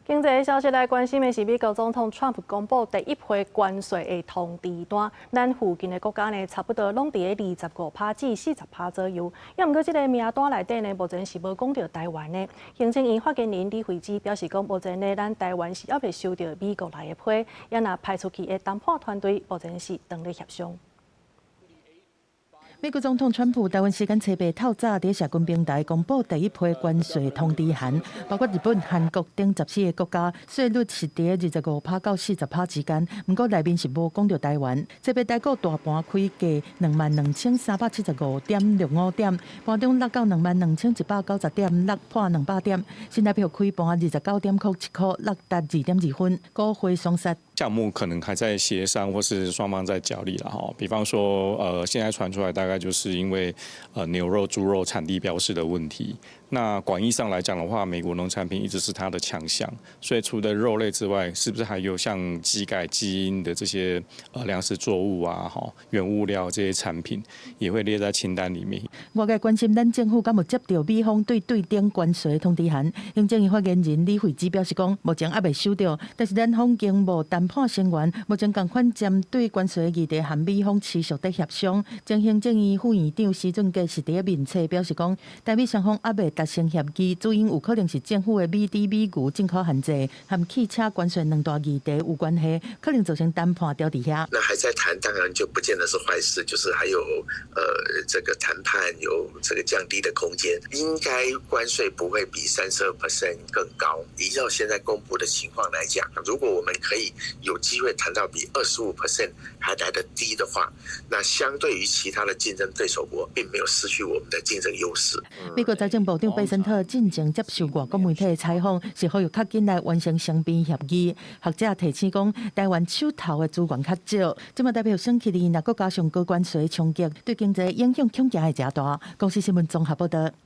經濟消息來關心的是，美國總統川普公布第一批關稅的通知單，咱附近的國家呢，差不多攏佇25趴至40趴左右。猶毋過，這个名單內底呢，目前是無講著台灣的。行政院發言人李慧芝表示講，目前呢，咱台灣是猶未收著美國來的批，也若派出去的談判團隊，目前是當咧協商。美國總統川普台灣時間初八透早佇社群平台公布第一批關稅通知函，包括日本、韓國等14個國家，稅率是佇25趴到40趴之間。毋過內面是無講著台灣。這筆台股大盤開價22,375.65點，盤中落到22,190點，落破200點。新台票開盤29.07塊，落達2.2分，股匯雙殺。項目可能還在協商，或是雙方在角力了哈。比方說，現在傳出來大概就是因為牛肉、豬肉產地標示的問題。那廣義上來講的話，美國農產品一直是它的強項，所以除了肉類之外，是不是還有像基改基因的這些糧食作物啊、哈原物料這些產品，也會列在清單裡面？外界關心咱政府敢有接著美方對對等關稅通知函，行政院發言人李慧芝表示講，目前猶未收著，但是咱方經貿談判成員目前仝款針對關稅議題和美方持續佇協商。前行政院副院長施俊傑是佇面冊表示講，台美雙方猶未達成協議，主因有可能是政府的美豬美牛進口限制和汽車關稅兩大議題有關係，可能造成談判調佇遐。那還在談，當然就不見得是壞事，就是還有這個談判有這個降低的空間，應該關稅不會比32% 更高。依照現在公布的情況來講，如果我們可以有機會談到比25% 還來得低的話，那相對於其他的競爭對手國，並沒有失去我們的競爭優勢。美國財政部長貝森特進前接受外國媒體的採訪，是呼籲較緊來完成雙邊協議。學者提醒講，台灣手頭的資源較少，這嘛代表星期二若閣加上高關稅衝擊，對經濟影響恐驚會誠大。公視新聞綜合報導。